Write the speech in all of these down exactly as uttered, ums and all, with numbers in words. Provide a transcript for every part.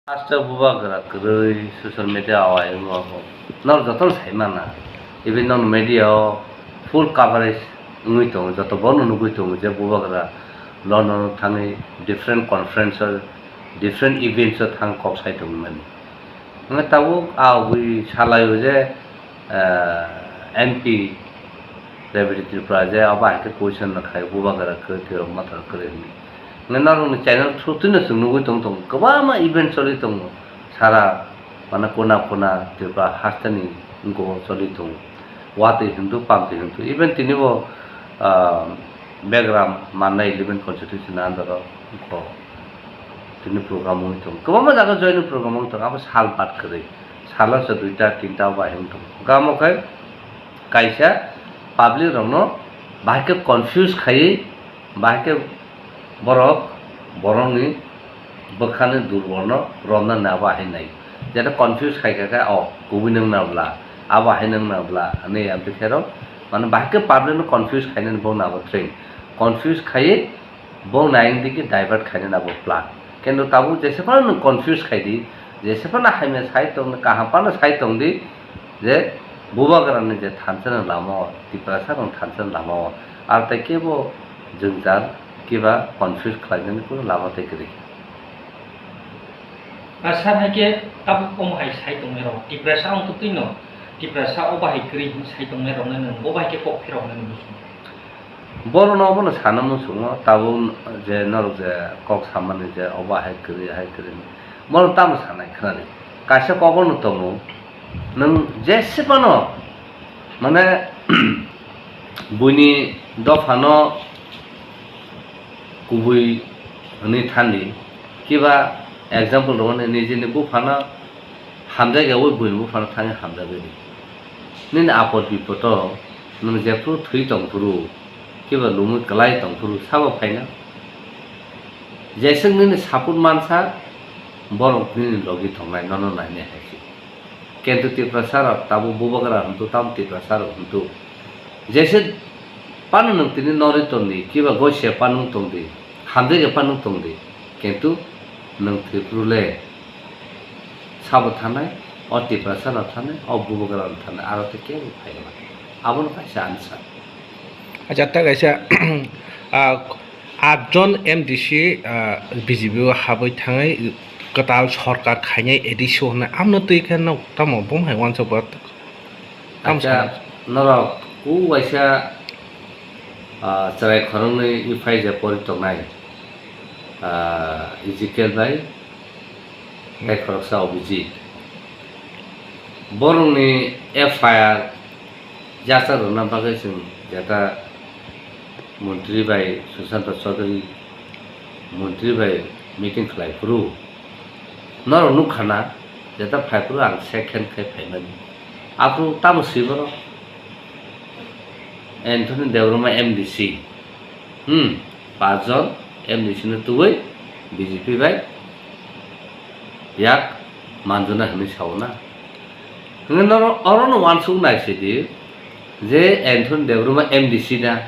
Hasta bubagra kwrwi social media o ayung rok norok jotono sai mana. Even non media o full coverage wngwi tongo, joto bono nugwi tongo je bubagra London o thangwi different conference o, different events o thang kok sai tongmani. Hwnwi tabuk a wi salaio je, eh, M P Rebati Tripura je abo hai khe question rok khai bubagra kwrwi kwrwi rok mothor kwrwi hwnwi. Hwnwi norokni channel through twino chwng nugwi tong tongo, kwbangma event choli tongo sara, mane, kona kona Tripura hasteni wngkho choli tongo. Watwi hwnthu, pamtwi hwnthu, even tini bo, ah, Begram Manda eleven constituency ni under o wngkho tini program wngwi tongo. Kwbangma jaga join program wngwi tongo, abo sal bad kwrwi. Salo se duita tinta bai wng tongo. Hwnkhe amo khe kaisa public rokno bahai khe confuse khaiwi, bahai khe borok borokni bwkhani durbolno romna nabo ahai nai. Jeta confuse khai kha khe, "O, kubui nwng na bwla, abo ahai nwng na bwla," hwnwi amtwi khe rok, mane, bahai khe public no confuse khainani bo nabo train. Confuse khaiwi bo nai wng di khe divert khainani abo plan. Kintu tabuk jesa phano nwng confuse khai di, jesa phano hamya sai tong di, kaham phano sai tong di, je bubagrani je thansa ni lama o, Tiprasa rok thansa ni lama o, aro tei kebo jwngjal kiba confuse khlainani kunu lama tei kwrwi kha. A sir, hai khe tabuk omo hai sai tongnai rok, Tiprasa wng twi no, Tiprasa o bahai kwrwi hwn sai tongnai rok no nwng bo bahai khe kok phirok nani muchung. Borokno obono sana muchungo, tabuk je norok je kok samani je obo hai kwrwi, hai kwrwi, bono tamo sanai khwnadi. Kaisa kokno tongo, nwng jese phano, mane, buini dophano kubui hwnwi thandi, kiba example rwmani nijini buphano hamjakya, ui buini buphano thangwi hamjagwi di. Nini apot bipodo nwng jephru thwi tongphuru, kiba lumui kwlai tongphuru, sabo phaina? Jeswk nini support mansa, borok nini logi tongnai, nono nainai hai se. Kintu Tiprasa rok tabuk bubagra hwntu, tamo Tiprasa rok hwntu. Jese phano nwng tini norwi tongdi, kiba gosia phano wng tongdi, hamjakya phano wng tongdi, kintu nwng Tripura le sabo thanai, o Tiprasa rok thanai, o bubagra rok thanai, aro tei kebo phai rwmani. Abono kaisa answer. Acha, ta kaisa, ah, atjon M D C, ah, B J P o habwi thangwi kwtal sorkar khainai A D C o hwnwi, amno twi khe no tamo bum hai uansuk bo tamo Acha, sana? Norok ku waisa, ah, chwrai khoroknwi phai je pori tongnai, ah, Ezekiel bai, tei khoroksa Abhijit. Borokni F I R jasa rwna bagwi chwng jeta montri bai Sushanta Chaudhary montri bai meeting khlai phuru norok nukha na, jeta phai phuru ang second khai phaimani. Aphuru tamo swi borok? Anthony Debbarma M D C. Hmm, pachjon M D C no tubui B J P bai yak manjuna hinwi sao na. Hwnwi norok orono uansuk nai sidi je Anthony Debbarma M D C na,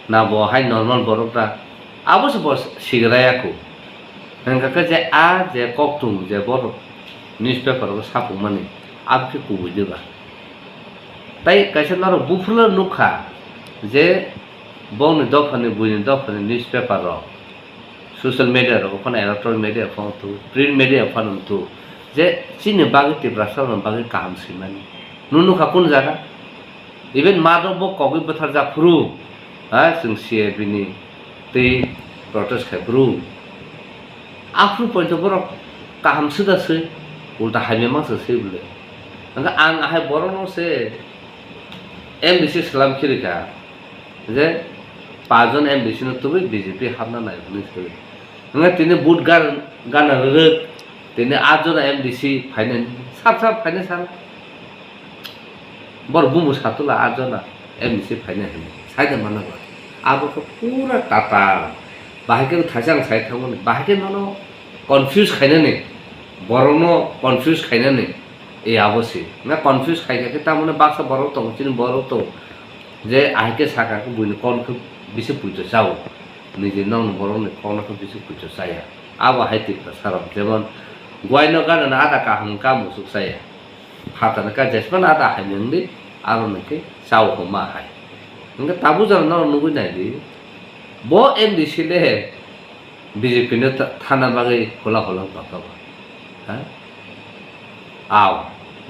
na bo hai normal borok da? Abo se bo sigra ya kho. Hwnkha khe je a je kokthum je borok newspaper o sapung mani, abo khe kubui de ba? Tai kaisa norok buphuru nukha je bongni dophani, buini dophani newspaper rok, social media rok, ophano electronic media phano wngthu, print media phano wngthu, je chini bagwi Tiprasa rokni bagwi kaham swimani. Nung nukha kunu jaga? Even madok bo kogwi bwtharjak phuru, ha, chwng C A B ni twi protest khai phuru. Aphuru poito borok kaham swda swi, ulta hamya mangsa swi bwle. Hwnkhe ang ahai borokno se M D C salam khirika je pachjon M D C no tubui B J P hapna nai hwnwi swi. Hwnkhe tini vote gan-, gana rwrwk, tini atjona M D C phainai, sap sap phainai sal. Borok bumu satula atjona M D C phainai hwnwi. Saida mana ba? Abo khe pura tatal. Bahai khe thaisa ang sai thangmani. Bahai khe nono confuse khainani. Borokno confuse khainani. E abo se. Na confuse khai kha khe tamoni baksa borok tongo, chini borok tongo. Je ahai khe saka khe buini kon khe bisi puito chao. Niji nokni borokni kokno khe bisi puito chaya. Abo hai Tiprasa rok, jemon, guai no gana na ada kaham ka musuk saya. Phatani ka jesman ada hai nungdi, aro nungke chao homa hai. Nungke tabu jora no nugui nai di. Bo M D C le B J P no tha-, thana bagwi hola hola baka ba. Ha? Aw,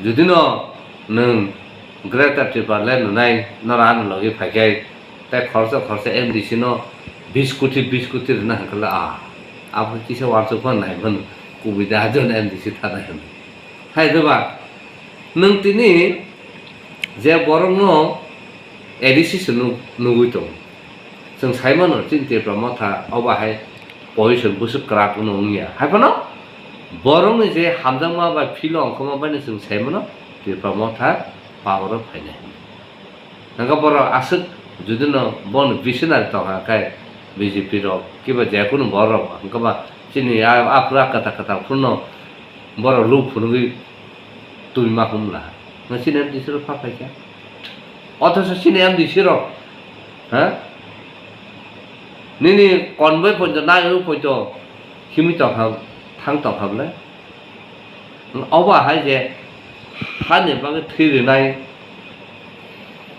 judi no nwng Greater Tipraland nunai nora ano logi phaikhai, tai khoroksa khoroksa M D C no bis koti, bis koti rwna hwnkhe le, ah, abo kisa uansuk phano nai mano, kubui da jon M D C thana hwnwi. Hai doba, nwng tini je borok no A D C se nu-, nugui tongo. Chwng sai mano, chini Tipra Motha obo hai position bwswk kwrak wngya. Hai phano borokni je hamjakma bai philo wngkha, omo baino chwng sai mano, Tipra Motha power o phainai. Hwnkhe borok aswk judino bono visionary tongkha khe B J P rok kiba je kunu borok rok hwnkhe ba chini a, aphuru a kwtal kwtal phuru no borok luk phunugwi twi ma hum la. Nang chini M D C rok pha phaikha. Othocho chini M D C rok, ha? Nini convoy poito, naiwi poito, himwi tongkha, thang tongkha bwle? Obo hai je hani bagwi thwi rwnai,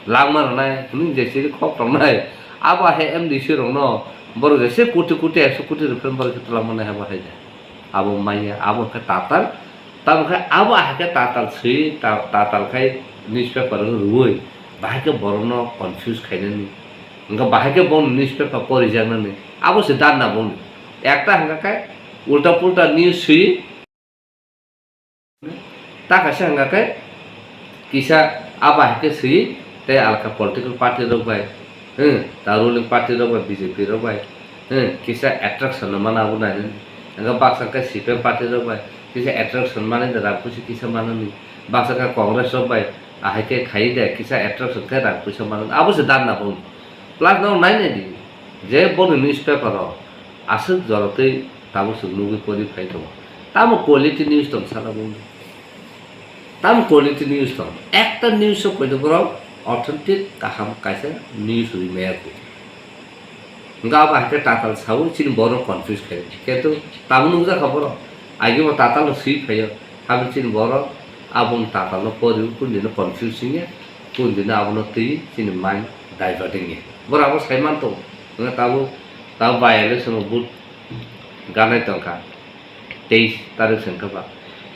langma rwnai, hwnwi je chini khok tongnai, abo hai M D C rokno borok jese koti koti, ekso koti rwphano borok khe twlangma nai abo hai je. Abo manya, abo khe tatal. Tamo khe abo hai khe tatal swi, ta-, tatal khai newspaper o rwui, bahai khe borokno confuse khainani. Hwnkhe bahai khe bono newspaper porijaknani. Abo se danda bono. Ekta hwnkha khe ulta pulta news swi, ta kaisa hwnkha khe kisa abo hai khe swi tei alka political party rok bai. Hmm, ta ruling party rok bai, B J P rok bai, hmm, kisa attraction no mano abo nai nini. Hwnkhe baksa khe C P M party rok bai kisa attraction mani de, rang puisi kisa mano ni. Baksa khe Congress rok bai ahai khe khai de, kisa attraction khe rang puisa mano ni. Abo se dan na bo. Plus no nai nai di je boni newspaper rok aswk jora tei tabuk swk nugwi pori phai tongo. Tamo quality news tong sala bo. Tam quality news tong. Ekta news o poito borok authentic kaham kaisa news ri maya kho. Hwnkhe abo hai khe tatal sawi chini borok confuse khai. Kintu tamo nukjakha borok. Agi bo tatal no swi phaio. Habini chini borok aboni tatal no pori kun dino confuse wngya. Kun dino abono twi chini mind divert wngya. Borok abo sai man tongo. Hwnkhe tabuk, tabuk by election o vote ganai tongkha. Teis tarik se wngkha ba.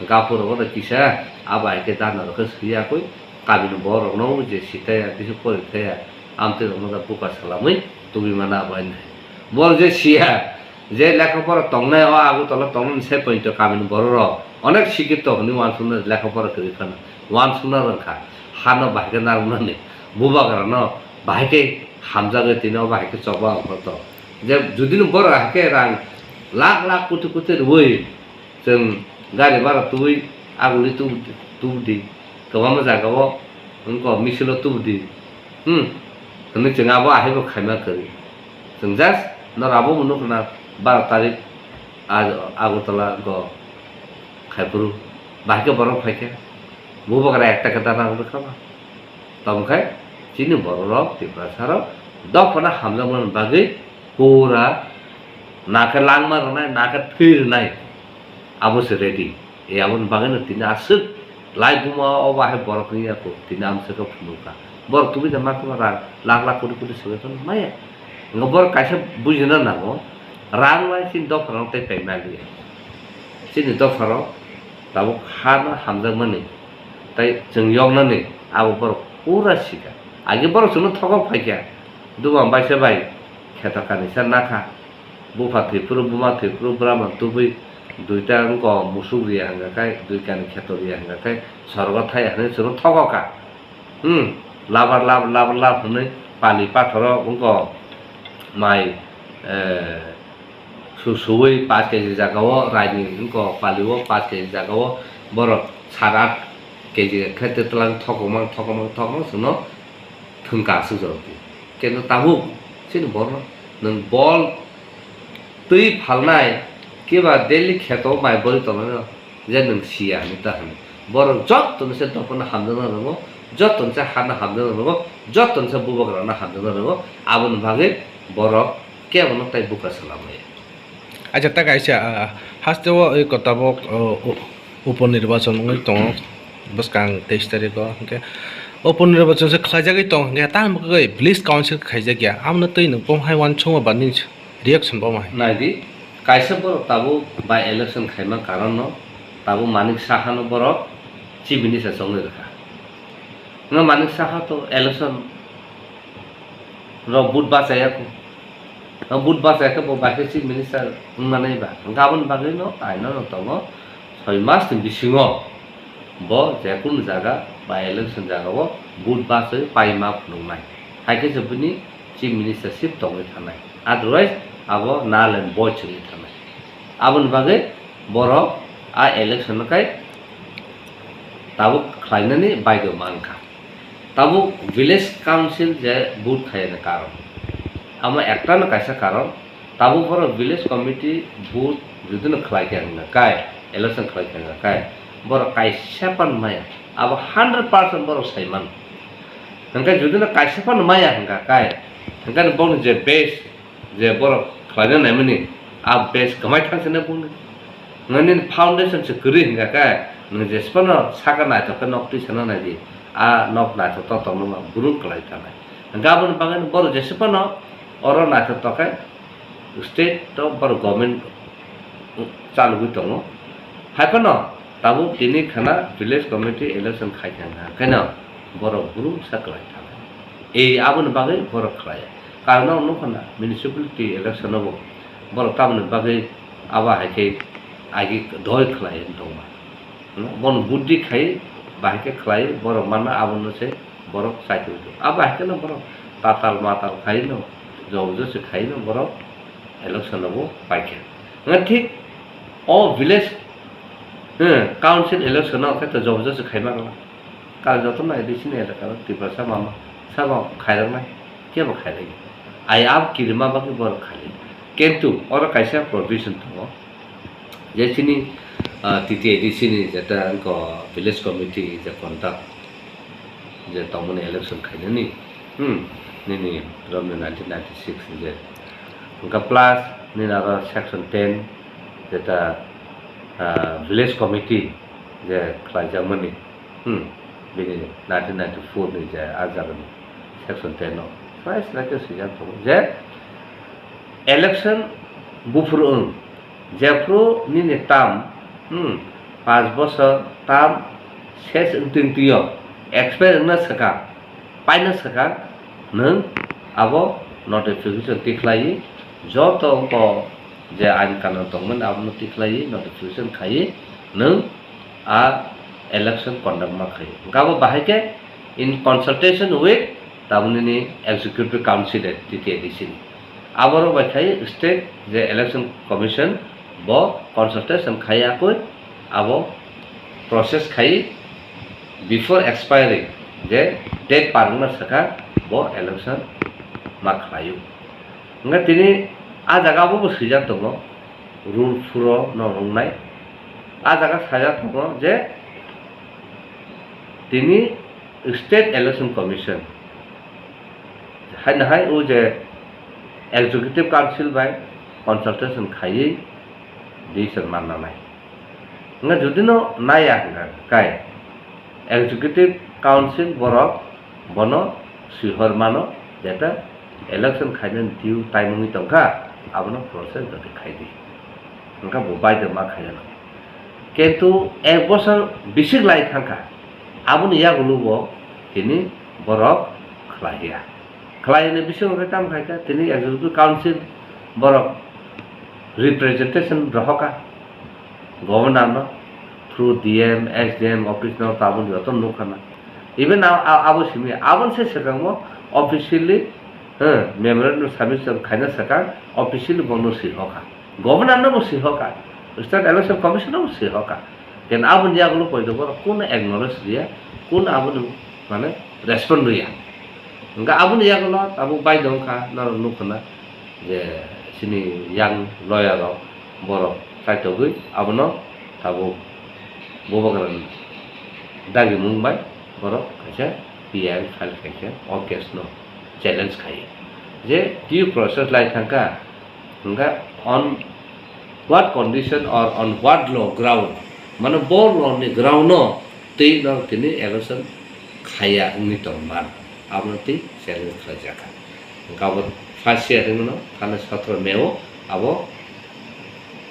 Gaphuru oro kisa abo hai khe dana rok khe swi ya koi. Kamini borok no je sitaya, bisu pori thaya, amtwi rok no da buka salamwi tubui mana abo hai. Bor je siya, je lekha pora tongnai o Agartala tongnai se poito kamini borok rok onek sikito hwnwi uansukna lekha pora kwrwi phano uansukna rwngkha. Hano bahai khe narwknani, bubagra no bahai khe hamjagwi tini o bahai khe choba wngkha to. Je judino borok hai khe rang lakh lakh koti koti rwui chwng gari bara tubui aguli tubu, tubu di, kwbangma jaga o wngkha misilo tubu di, hmm, hwnwi chwng abo ahaibo khaima kwrwi. Chwng just norok abo bo nukha na baro tarik Ag-, Agartala wngkha khaiphuru bahai khe borok phaikha bubagra ekta khe dana rwkha ba. Tamo khe chini borok rok Tiprasa rok dophano hamjakmani bagwi pura na khe langma rwnai, na khe thwi rwnai, abo se ready. E aboni bagwi no tini aswk lai buma o bahai borok wngya kho, tini amswk khe phunukha. Borok tubui da ma khe rang lakh lakh koti koti swbai phano maya. Wngkha borok kaisa bujina nango, rang bai chini dopha rok tei pai maliya. Chini dopha rok tabuk ha no hamjakmani. Tai chwng yoknani abo borok pura sika. Agi borok chwngno thokok phaikha. Dubang baisa bai kheto kanisa nakha. Bupha thwiphuru, buma thwiphuru, brahman tubui duita wngko musuk riya hwnga khai, dui kani kheto riya hwnga khai, sorgo thai hwnwi chwngno thokok kha. Hmm, labar lab, labar lab hwnwi pali pathoro wngko mai, eh, su-, suwi paanch K G jagao raini wngko paliwo paanch K G jagao borok sat aat K G khe twlang thokokma, thokokma, thokokma chwngno thwngka aswk jorok di. Kintu tabuk chini borok nwng bol twi phalnai kiba daily kheto mai bori tongnaino je nwng siya hinwi ta hwnwi. Borok jottoni se dophano hamjakna rwngo, jottoni se hano hamjakna rwngo, jottoni se bubagrano hamjakna rwngo, aboni bagwi borok kebono tai buka swlamaya. Acha, ta kaisa, ah, haste o oi ko tabok, oh, u-, upo nirbachon wngwi tongo bwskang teis tarikh o, hwnkhe upo nirbachon se khlaijagwi tong, hwnkhe tamo kwrwi village council khaijakya, amno twi nwng bo hai uansukma ba nini reaction bo ma hai? Naidi, kaisa borok tabuk by election khaima karon no tabuk Manik Saha no borok chief minister chongwi rwkha. Wngkha Manik Saha to election rok vote bachaya kho. O vote bachaya khe bo bai khe chief minister wngmanai ba. Hwnkhe aboni bagwi no aino no tongo, soi mas ni bisingo bo je kunu jaga by election jaga o vote bachai paima phunuknai. Hai khe se bini chief ministership tongwi thanai. Otherwise abo null and void wngwi thanai. Aboni bagwi borok a election no kai tabuk khlainani baidyo mankha. Tabuk village council je vote khaiyani karon, amo ektano kaisa karon, tabuk borok village committee vote judino khlaikha hwnka kai, election khlaikha hwnka kai, borok kaisa phano maya, abo hundred percent borok saimano. Hwnkhe judino kaisa phano maya hwnka kai, hwnkhe boni je base je borok khlaina naimani, a base kwmai thang se na buni. Nini foundation se kwrwi hwnka khe, nwng jesphano saka naithok khe nok twi sana naidi, a nok naithok to tongma brum kwlai tanai. Hwnkhe aboni bagwi borok jesphano oro naithok tokhe state to borok government chalogwi tongo. Haiphano tabuk tini khana village committee election khai thangkha, khaino borok brum sa kwlai thangkha. Ei aboni bagwi borok khlai. Karon ang nukha na municipality election o bo borok tamoni bagwi abo hai khe agi doi khlai wng tongma. Bono buddhi khai bahai khe khlai borok mana abono se borok chaitwi tong. Abo hai kheno borok tatal matal khai no, jobjo se khai no borok election o bo paikha. Wngkha thik o village, eh, council election o khe to jobjo se khai mano. Karon joto no A D C ni elaka o Tiprasa mama sabo khairoknai, kebo khairokya. Ai abo kirima bagwi borok khairokya. Kintu oro kaisa provision tongo, je chini, ah, T T A D C ni jeta wngkha village committee je conduct je tongmani election khainani, hmm, nini romni nineteen ninety-six ni je. Wngkha plus nini aro section ten jeta, ah, village committee je khlaijakmani. Hmm, bini nineteen ninety-four ni je ah jagani section ten o slai slai khe swijak tongo je election buphuru wng, jephru nini term, hmm, panch bosor term ses wngtwi wngtwi o expire wngna swkang, paina swkang nwng abo notification tikhlaiwi joto wngkha je ain kanon tongmani abono tikhlaiwi notification khaiwi nwng a election conduct ma khaio. Hwnkhe abo bahai khe in consultation with tabukni ni executive council de T T A D C ni. Aborok bai khai state je election commission bo consultation khai akui abo process khai before expiring je date par wngna swkha bo election ma khlaio. Hwnkhe tini a jaga abo bo swijak tongo, rule four o no wngnai. A jaga sajak tongo je tini State Election Commission haino hai o je Executive Council bai consultation khaiwi decision manna nai. Wngkha jodi no naiya hwnkha kai Executive Council borok bono swihor mano, jeta election khainani due time wngwi tongkha, abono process jodi khaidi. Wngkha bo baidhyo ma khaina nango. Kintu ek bosor bisik lai thangkha, aboni yagulo bo tini borok khlaiya. Khlaini bisingo khe tamo khaikha, tini Executive Council borok representation rohorkha governor no, through D M, S D M office no, tabuk joto nukha na. Even a-, a-, abo simi, aboni se swkang bo officially, eh, memorandum submission khaina swkang officially bono swi hokha. Governor no bo swi hokha, State Election Commission no bo swi hokha. Ken aboni yagulo poito borok kuno acknowledge riya, kuno aboni mane respond riya. Hwnkhe aboni yagulo tabuk baidhyo wngkha, norok nukha na je chini yang lawyer rok borok chaitogwi abono tabuk Bubagra ni dagimung bai borok kaisa P I L file khaikhe o case no challenge khai je due process lai thangkha. Hwnkhe on What condition or on what law ground? Mane bo law ni ground no twi no tini election khaya wngwi tong man. Abono twi challenge khlai jakha. Gabon first year ni no thani sotro May o abo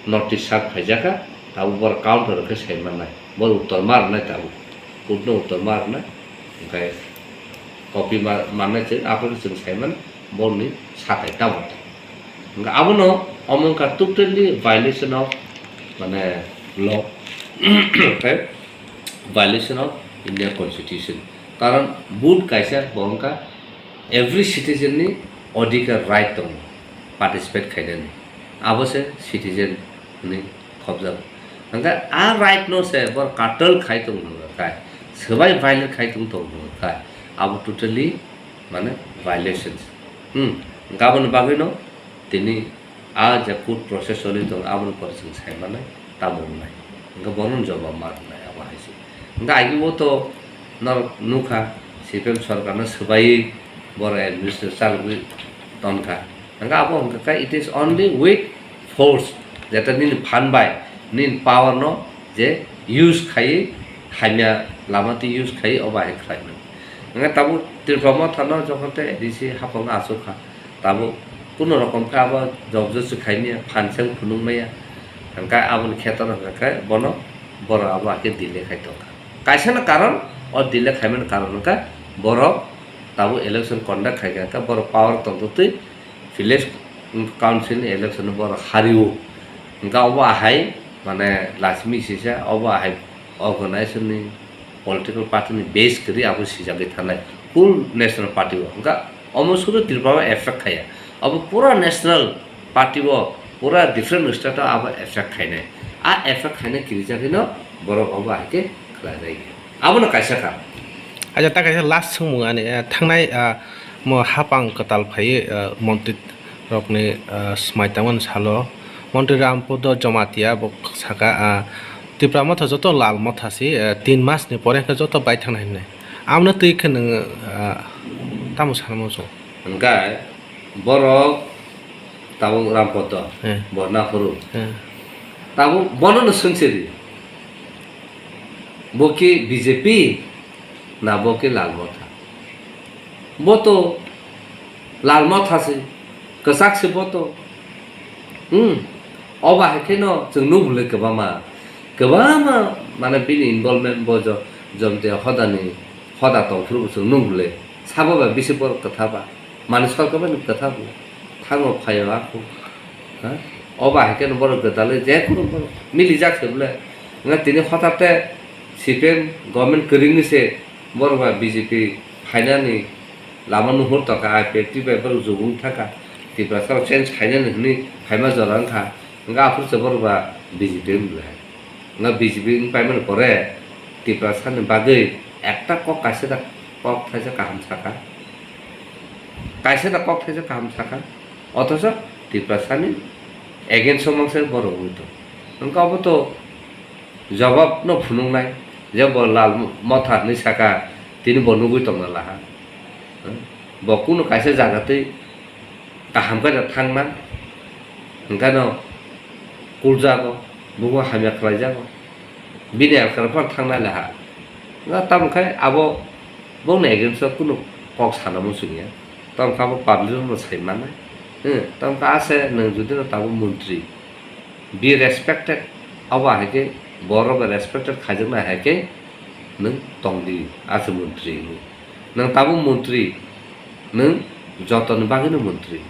notice serve khai jakha. Abo bor counter khe sai mannai. Bor uttor ma rwnai tabuk. Court no uttor ma rwnai. Hwnkhe copy ma-, mannai chwng, aphuru chwng sai man, borni sathai tabuk. Hwnkhe abono omo wngkha totally violation of, mane, law, okay? Violation of Indian Constitution. Karon vote kaisa bo wngkha every citizen ni odhikar, right tongo participate khainani. Abo se citizen ni khobjak. Hwnkhe a right no se bor curtail khai tong hwnwi khai, swbai violate khai tong tong hwnwi khai, abo totally, mane, violations. Hmm, gabon bagwi no tini a je court process choli tong, aboni pore chwng sai mannai, tamo wngnai. Hwnkhe bono jobab ma rwnai, abo hai se. Hwnkhe agi o to norok nukha, C P M sorkar no swbaiwi boro administration chalogwi tonkha. Hwnkhe abo hwnkhe khe it is only with force, jeta nini phan bai, nini power no je use khaiwi, hamya lama twi use khaiwi, obo hai khlai mano. Hwnkhe tabuk Tripura Motha no jokhon tei A D C haphango achuk kha, tabuk kuno rokom khe abo jobjotsi khai maya, phan se phunuk maya, hwnkhe aboni kheto no hwnkhe bono borok abo hai khe delay khai tongkha. Kaisa no karon, o delay khaimani karon hwnkhe borok tabuk election conduct khai kha, hwnkhe borok power tongtwtwi village council ni election o borok hario. Hwnkhe obo ahai, mane, Lakshmi sisa, obo ahai organization ni political party ni base kwrwi abo sijagwi thanai full national party o. Hwnkhe omo sudu Tripura o effect khaiya. Abo pura national party o, pura different state o abo effect khainai. A effect khainai kirijagwino borok obo hai khe khlai lai. Abono kaisa kha. Acha, ta kaisa last swngmung ani, eh, thangnai, ah, mo hapang kwtal phaiwi, ah, montri rokni, ah, swmai tangmani salo montri Rampodo Jomatia bo saka, ah, Tipra Motha joto Lal Motha si, ah, tin mas ni pore khe joto bai thangna hinwi. Amno twi khe nwng, ah, tamo sanamo chwng? Hwnkhe borok tabuk Rampodo, eh, bo naphuru. Eh. Tabuk bono no swngchiri. Bo khe B J P na bo khe Lal Motha? Bo to Lal Motha se, kwchak se bo to. Hmm. Obo hai kheno chwng nukmulai kwbangma, kwbangma, mane, bini involvement bo jo-, Jomtia hodani hoda tongphuru bo chwng nukmulai. Sabo ba bisi borok kwtha ba. Mani sorkar bai kwtha bo. Thango phaio ako. Ha? Obo hai kheno borok gwdalwi je kunu borok milijak se bwle. Nga tini hotate C P M government kwrwngni se borok ba B J P phainani lama nuhur tongkha, I P F T bai borok jugum thangkha. Tiprasa rok change khainani hwnwi phaima jora wngkha. Nga aphuru se borok ba B J P wng bwle. Nga B J P wng paimani pore Tiprasani bagwi ekta kok kaisa da kok thaisa kaham saka. Kaisa da kok thaisa kaham saka. Othocho Tiprasani against o mangsa borok wngwi tong. Wngkha obo to jawab no phunuknai je bo Lal Motha hinwi saka, tini bo nugwi tongna laha. Bo kunu kaisa jaga twi kaham khe da thangna, hwnkhe no kuljago, bubo hamya khlaijago, bini elkar phano thangnai le ha. Nga tamo khe abo bongni against o kunu kok sana muchungya, tamo khe abo public no sai mannai. Hwnkhe tamo khe ase nwng jodi no tabuk montri, be respected, abo hai khe borok bai respected khaijaknai hai khe nwng tongdi, ase montri hinwi. Nwng tabuk montri, nwng jotoni bagwino montri,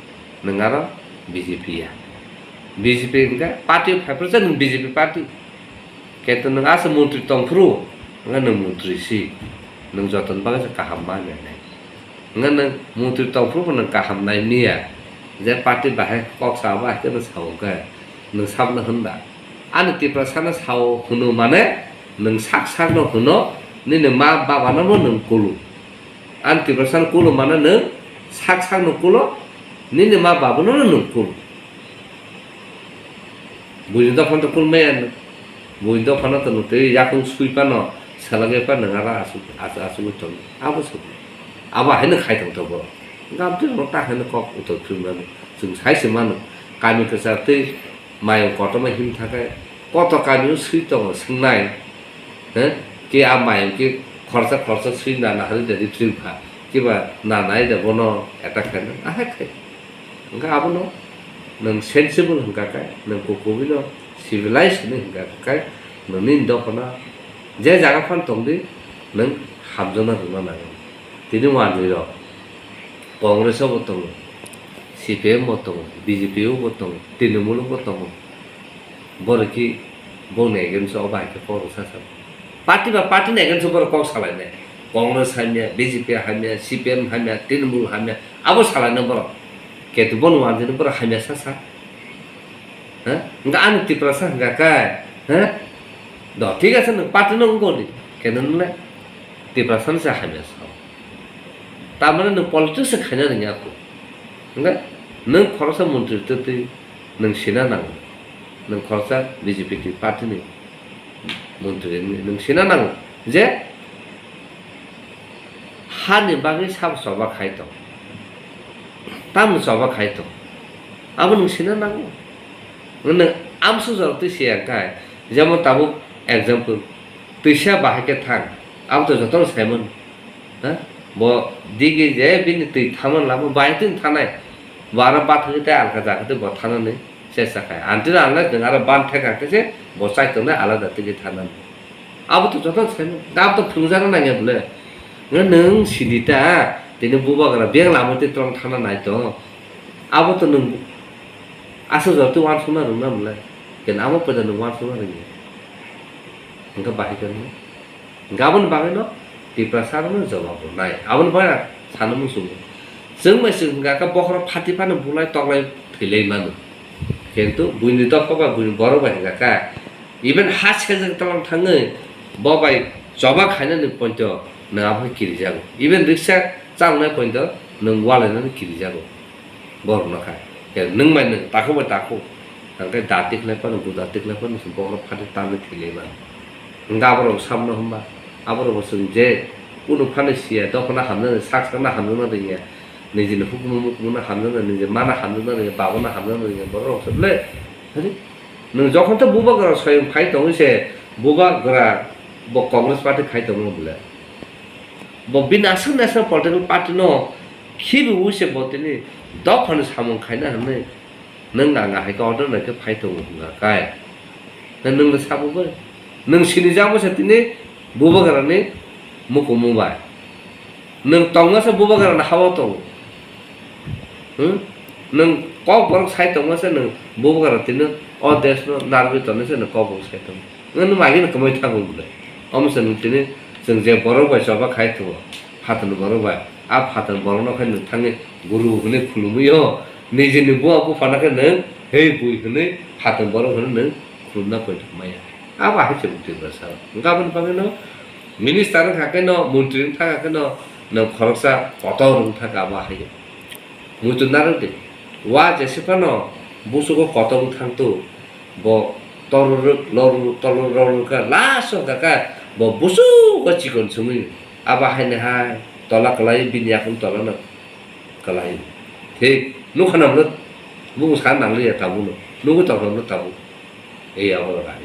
nwng aro B J P ya. B J P hwnkhe party phaiphuru se nwng B J P party. Kintu nwng ase montri tongphuru, hwnkhe nwng montri si, nwng jotoni bagwi se kaham ma nai nai. Hwnkhe nwng montri tongphuru bo nwng kaham nai miya, je party bahai kok sa ba hai khe nwng sa hwnkhe nwng sabno hwnda. Ani Tiprasano sao hwno mane nwng sak sakno hwno, nini ma babano bo nwng kulu. Ani Tiprasano kulu mane nwng sak sakno kulo, nini ma babano nwng kulu. Buini dophano to kul maya nw. Buini dophano to nw tei yakung sui phano selagwi phano nang aro asuk, asuk, asugwi tong. Abo se. Abo haino khai tong to bo. Gabdi rok ta haino kok utor phim mano. Chwng sai se mano. Kami kwchar tei Mayung kotorma him thakai, koto kamio swi tongo swngnai, he? Ke a mayung ke khorsa khorsa swi na nahari da ri twi pha, kiba na nai da bono attack khaina, ahai khai. Hwnkhe abono nwng sensible hwnkha khe, nwng kukubino civilized hinwi hwnkha khe, nini dophano je jaga phano tongdi, nwng hamjakna rwna nango. Tini wanjwi rok Congress o bo tongo, C P M bo tongo, B J P o bo tongo, Trinamool o bo tongo. Borok ki bongni against o bai khe kok rwsa sa. Party ba party ni against o borok kok salainai. Congress hamya, B J P hamya, C P M hamya, Trinamool hamya, abo salainai borok. Ketu bono wanjani borok hamya sa sa. Ha? Hwnkhe ani Tiprasa hwnkha khe, ha? Do, thik ase, nwng party no wngkha di. Keno nwngle Tiprasa no se hamya sa. Tamani nwng politics se khaina rwngya kho. Hwnkhe nwng khoroksa montri twtwi nwng sina nango. Nwng khoroksa B J P ni party ni montri wngwi nwng sina nango je hani bagwi sabo choba khai tong, tamni choba khai tong, abo nwng sina nango. Nwng amsuk jorok twi siya khai, jemon tabuk example, twisa bahai khe thang, abo to jotono saimano. Ha? Bo digi je bini twi thaman lama bai twi thanai. Bo aro bathagwi tei alka jaga twi bo thanani chesta khai. Until unless nwng aro ban thekak khe se bo chaitongnai alada twi thanani. Abo to joto saimano. Abo to phunukjakna nangya bole. Nwng sidi ta, tini bubagra beng lama twi tong thana nai to. Abo to nwng aswk jora twi uansukna rwngna bole. Keno abo poito nwng uansukna rwngya. Hwnkhe bahai khe nwng. Gabon bagwino Tiprasa rokno jawab rwnai. Aboni bagwi ang sana muchungo. Chwng bai chwng hwnkha khe bokhorok phati phano bulai toklai thwilai mano. Kintu buini dopha bai buini borok bai hwnkha khe even ha sejak tongthangwi bo bai choba khainani poito nwng abo kirijago. Even riksa changnai poito nwng walainani kirijago. Borok no kha. Ke nwng bai nwng, takhuk bai takhuk. Hwnkhe da tikhlai phano, guda tikhlai phano se bokhorok phati tamwi thwilai mano. Hwnkhe aborok samno hwnba, aborok bo chwng je kunu phano siya, dophano hamjaknai, sak sakno hamjakna rwngya, nijini hukumu mukumu no hamjaknai, niji mano hamjakna rwngya, baba no hamjakna rwngya, borok rok se bwle. Hari, nwng jokhon to bubagra soyong phai tongwi se, bubagra bo Congress party khai tongo bwle. Bo bini aswk national political party no khibiwi se bo tini dophani samung khaina hwnwi nwng ang ahai khe order nai khe phai tongo hwnkha kai. Nwng no sabo bai. Nwng sinijak bo se tini bubagrani mukumu bai. Nwng tongma se bubagrani ha-o tongo. Hmm? Nwng kok borok sai tongma se nwng bubagra tini o desh no narwgwi tongnai se nwng kok borok sai tongo. Nwng no magi no kwmai thango bwle. Omo se nwng tini chwng je borok bai choba khai tongo, phatarni borok bai. A phatarni borok no khai nwng thangwi guru hwnwi khulumwi o. Nijini buma bupha no khe nwng hei bui hwnwi phatarni borok hwnwi nwng khulumna poito maya. Abo hai se bwtwi bwsa. Hwnkhe aboni bagwi no minister wngkha khe no, montri wngkha khe no, nwng khoroksa kotor wngkha khe abo hai. Muitu narwk di. Wa jese phano busugo kotor wng thang tu, bo torurwk, lorurwk, torurwk, lorurwk kha, last o hwnkha kha bo busugo chikon songwi. Abo haini hai tola kwlai bini yakung tola no kwlai. Thik nukha na bwle bung sa nangliya tabuk no. Nugwi tongkha bwle tabuk. Ei abo no hai.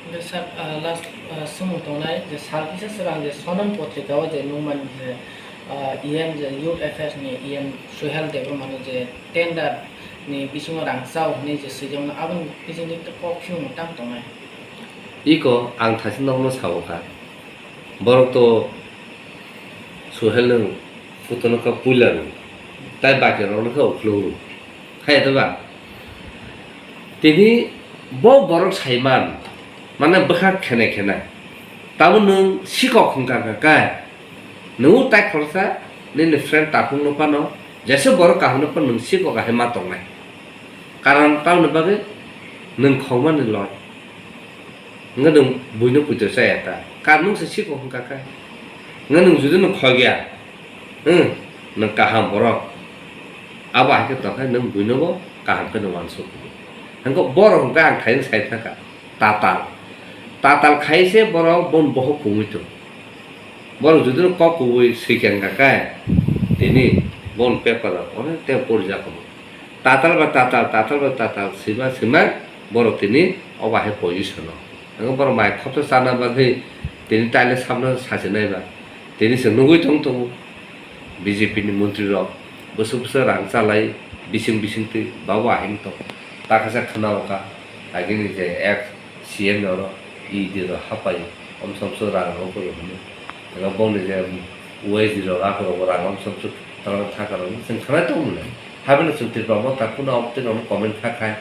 Hingke sir, ah, last, ah, swmung tongnai je sal kisa swrang je Sonam Potrika o je nukmani je, ah, E M je Youth Affairs ni E M Suhel Debbarma no je tender ni bisingo rang chao hinui je swijak no aboni bising kok phiyung tang tongnai. Iko ang thaisa nokno sao kha. Borok to Suhel nwng phuto no kha puila rw, tai baki rok no kha ukhlo rw. Hai to ba? Tini bo borok saiman, mane bwkha khenai khenai. Tamo nwng sikok hwnkha kha kai. Nwng tai khoroksa nini friend takhuk no phano, jesa borok kaham no phano nwng sikok hai ma tongnai. Karon tamoni bagwi nwng khokmani loi. Hwnkhe nwng buino puito chaya ta. Kar nwng se sikok hwnkha kha. Hwnkhe nwng jodi nwng khok ya, hmm, nwng kaham borok. Abo hai khe tongkha nwng buino bo kaham khe nwng uansuk. Hwnkhe borok hwnkhe ang thaino sai thangkha. Tatal. Tatal khai se borok bon bohok kumui tong. Borok jodi no kok kubui swikang kha khe, tini bon paper rok onek te porijak kho. Tatal ba tatal, tatal ba tatal, sima sima borok tini obo hai position o. Ang borok mai khopsa chana bagwi tini taile samno sachi nai ba. Tini se nugwi tong tongo B J P ni montri rok bwswk bwswk rang chalai bising bising twi babo ahing tong. Takasa khna oka agini je ek C M oro E D rok hapai, omsom so rang rok bo rwmani. Oro bongni je Y D rok akhoro bo rang omsom so tang thaka rok chwng khanai tong mwnai. Haibano chwng Tripura Motha kuno obtwi rokno comment kha khai.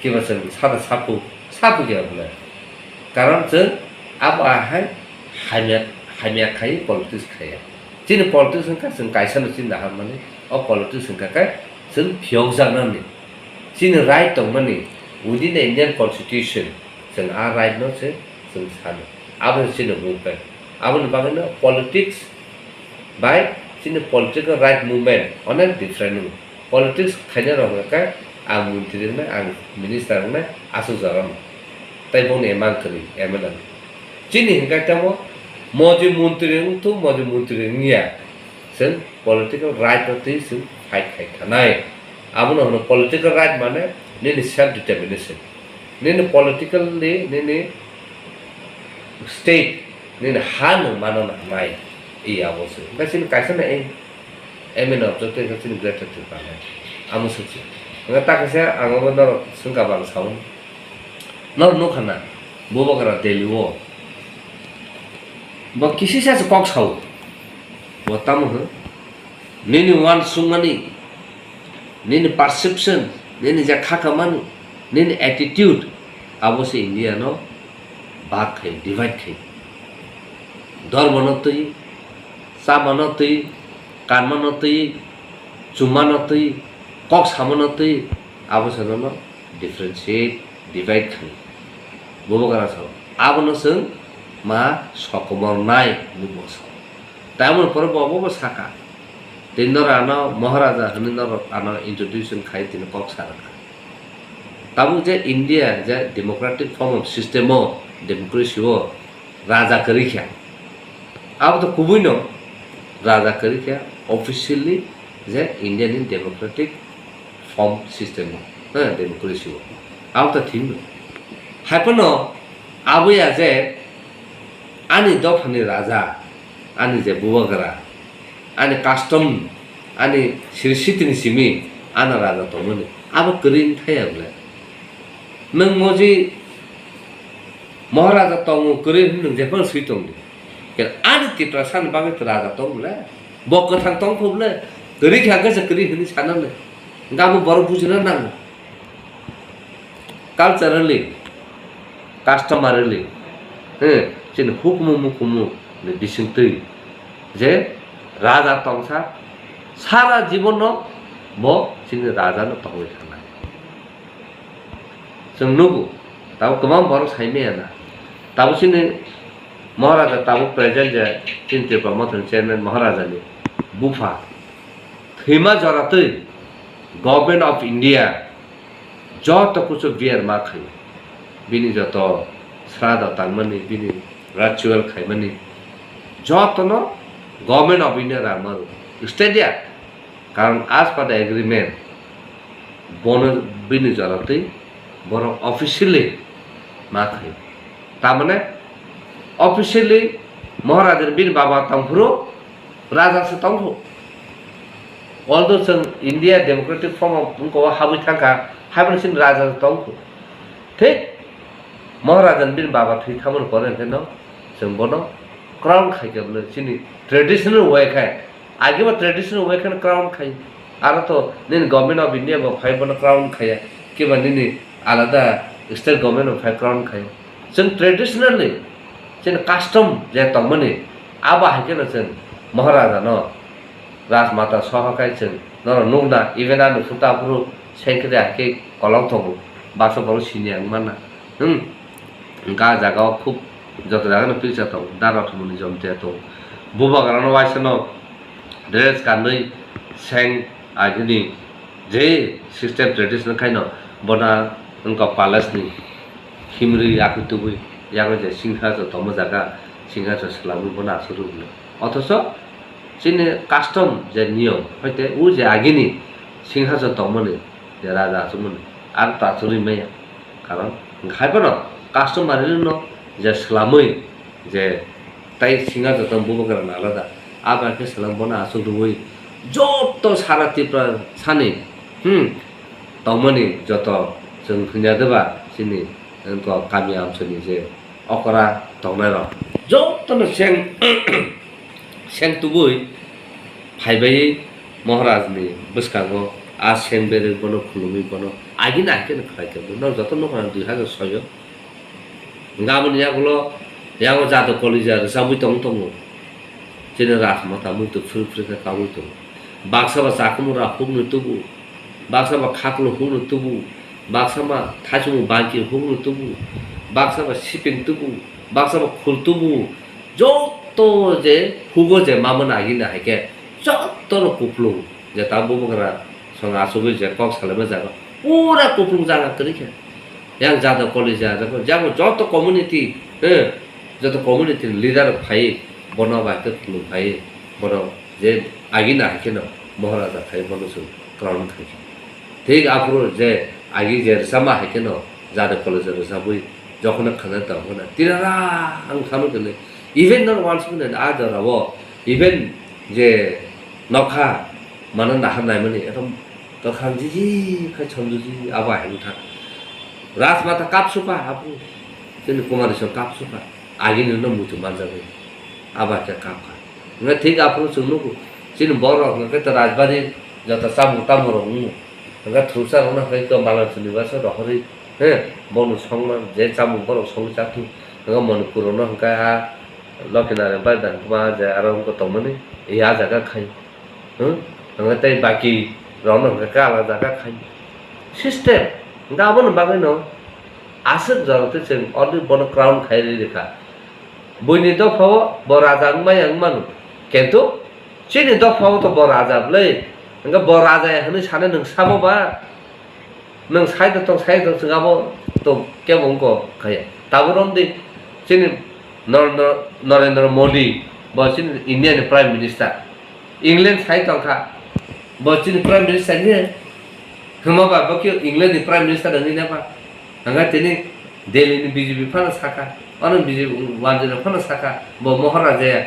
Kiba chwng sada sapu, sapu khe rokno. Karon chwng abo ahai hamya, hamya khai politics khaya. Chini politics wngkha chwng kaisa no chini naharmani, o politics wngkha khe chwng phiyokjaknani. Chini right tongmani within the Indian Constitution, chwng a right no se chwng sano. Abo se chini movement. Aboni bagwi no politics bai chini political right movement onek different wngo. Politics khaina rok hwnkha khe ang montri wngnai, ang minister wngnai, aswk jora no. Tai bongni emang kwrwi, M L A. Chini hwnkhe tamo moji montri wngthok, moji montri wngya. Chwng political right no twi chwng fight khai thanai. Abono hwno political right mane nini self determination. Nini politically nini state, nini ha nwng mano na nai. I abo se. Hwnkhe chini kaisa na ei M N objective khe chini greater Tripura nai. Amo se se. Hwnkhe ta kaisa ang obo norok swngkha bang sao. Norok nukha na, Bubagra Delhi o. Bo kisisa se kok sao. Bo tamo hwn? Nini uansukmani, nini perception, nini je khakamani, nini attitude, abo se India no bhag khai, divide khai. Dhormo no twi, chama no twi, kanma no twi, chuma no twi, kok samo no twi, abo se nono differentiate, divide khai. Bubagra sao. Abono chwng ma sokomor nai hinwi bo sao. Tamoni pore bo obo bo saka. Tei norok ano Maharaja hinwi norok ano introduction khai tini kok sa rwkha. Tabuk je India je democratic form of system o, democracy o raja kwrwi kha. Abo to kubui no raja kwrwi kha officially je India ni democratic form system o, ha, democracy o. Abo to thik no. Hai phano abo ya je ani dophani raja, ani je bubagra, ani custom, ani siri sitini simi ano raja tongmani. Abo kwrwi wng thaya bwle. Nwng moji Maharaja tongo kwrwi hwnwi nwng jephano swi tongdi. Khe ani Tiprasa ni bagwi raja tong bwle. Bo kwthang tong kho bwle. Kwrwi kha khe se kwrwi hwnwi sanani. Hwnkhe abo borok bujina nango. Culturally, customarily, he, chini hukumu mukumu ni bisingtwi je raja tongsa sara jibon no bo chini raja no tongwi thangnai. Chwng nugo, tabuk kwbang borok sai maya na. Tabuk chini Maharaja tabuk present je chini Tripura Mothani chairman Maharaja ni bupha thwima jora twi Government of India joto kuchuk bear ma khaio. Bini joto srado tangmani, bini ritual khaimani jotono Government of India rang ma rw. State ya. Karon as per the agreement, bono bini jora twi borok officially ma khai. Tamane officially Maharaja bini baba tongphuru raja se tongkhu. Although chwng India democratic form of wngkha o habwi thangkha, haiphano chini raja se tongkhu. Thik Maharaja bini baba thwi thangmani pore hwnkhe no chwng bono crown khaikha bwle chini traditional way khai. Ageba traditional way kheno crown khai. Aro to nini Government of India bo phai bono crown khaya. Kiba nini alada state government bo phai crown khaya. Chwng traditionally chini custom je tongmani abo hai kheno chwng Maharaja no Rajmata soho khai chwng norok nukna even ani phuta phuru sengkhe de hai khe kolok tongo. Baksa borok siniya wng mana. Hmm. Hwnkhe ah jaga o khub joto jaga no pilsa tongo, dara thumuni jomtia tongo. Bubagra no waisa no dress kanwi seng agini je system traditional khaino bona wngkha palace ni himri yakwi tubui yakno je singhason tongma jaga singhason swlamwi bono aswk rwgwlwi. Othocho chini custom je niyom hoite o je agini singhason tongmani Raja aswkmani. Ar ta aswk rimaya. Karon, hai phano customary law no je swlamwi je tai singa joto bubagra na alada. Abo khe swlam bono aswk rwui joto sara Tripura sani, hmm, tongmani joto chwng hwnya deba chini wngkha kami amchoni je okra tongnai rok jotono seng seng tubui phaibai Maharaj ni bwskango a seng berwi bono khulumwi bono agini ahikhe no khlai tongo. Norok joto nukha dui hazar soi o. Hwnkhe aboni yagulo, yago jado kolija rwchabwi tong tongo. Chini rajmata muitu phwrwk phwrwk khe kaui tongo. Baksa ba chakhumura hukno tubu, baksa ba khaklo hukno tubu, baksa ba thaichung bangki hukno tubu, baksa ba siping tubu, baksa ba khul tubu. Joto je hugo je mamani agini hai khe jotono kuplung. Je ta bubagra song achugwi je kok salaima jaga pura kuplung jaga kwrwi khe. Yang jado kolija jaga, jago joto community, eh, joto community ni leader rok phai, bono bai khe khulum phai, bono je agini hai kheno Maharaja khai bono chwng crown khai khe. Thik aphuru je agi je rwchapma hai kheno jado kolija rwchapwi jokhno khana tong khana tirara ang khano kene even non once minute a jora o even je nokha mano nahar naimani ekdom Kwkhwrang jiji khai chomjuji abo hai wngkha. Rajmata kapsuka aphuru. Chini Kumari song kapsuka. Agini no muitu manjagwi. Abo hai khe kapkha. Hwnkhe thik aphuru chwng nugo. Chini borok hwnkhe to Rajbari joto chamung tamo rok wngo. Hwnkhe thursa rokno hwnkhe to Malang Srinivasa rohorwi. He, bono songma je chamung borok songwi chathung. Hwnkhe Manipur rokno hwnkhe a Lokhinarayana bai Dantuma je aro wngkha tongmani. Ya jaga khai. Hmm? Hwnkhe tei baki rokno hwnkhe khe alada khe khai. System. Hwnkhe aboni bagwino aswk jora tei chwng already bono crown khai rwi rwkha. Buini dophao bo raja wngmaya wngmano. Kintu chini dophao to bo raja bwle. Hwnkhe bo raja ya hwnwi sanai nwng samo ba? Nwng side o tong, side o tong, abo to kebo wngkha kaya. Tabuk romdi chini Nor-, Nor-, Narendra Modi, bo chini India ni Prime Minister. England sai tongkha, bo chini Prime Minister ni hwnma ba bo khe England ni Prime Minister wngwi nai ba? Hwnga tini Delhi ni B J P phano sakha, ono B J P wanjwi rok phano sakha, bo Maharaja ya.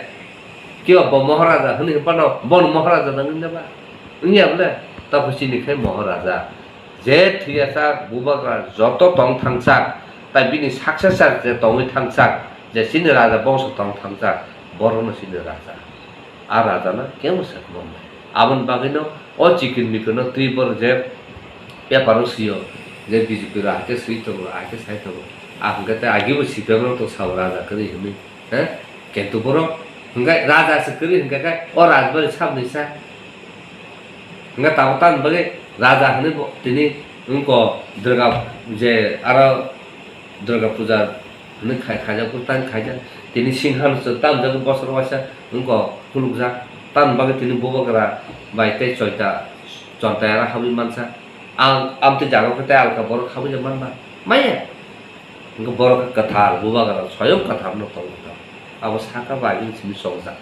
Kiba bo Maharaja hwnwi phano bono Maharaja wngwi nai ba? Wngya bole? Tapo chini khai Maharaja. Je thwiyasa bubagra joto tong thangchak, tai bini successor je tongwi thangchak, je chini raja bongso tong thangchak, borokno chini raja. A rajano kemo se kwbangma. Aboni bagwino o chikon mikonno twi borok je paper-o swi-o, je B J P rok ahai khe swi tongo, ahai khe sai tongo. A hwnkhe tei agibo C P M rok to sao raja kwrwi hwnwi. He? Kintu borok hwnkhe raja se kwrwi hwnkhe khe o rajbari sabni sa. Hwnkhe tabuk tamni bagwi raja hwnwi bo tini wngkha Durga je aro Durga puja hwnwi khai-, khaijak, tani khaijak. Tini singha no chwng tamjak bosor waisa wngkha khulukjak. Tamni bagwi tini bubagra bai tei choita, chontai aro habwi mansa. Ang amtwi jaga khe tei alka borok habwi manba? Maya. Hwnkhe borok khe kwthar, bubagra swayam kwthar no tongo. Abo saka bai simi chongjak.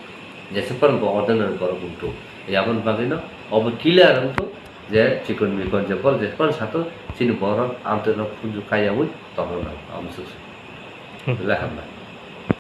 Jesa phano bo ordinary borok wngthok. Aboni bagwino obo clear wngthok je chikon mikon je borok jesa phano sato chini borok amtwi no phunju kaiyaui tongna nango. Amo swk swk. Belai hambai.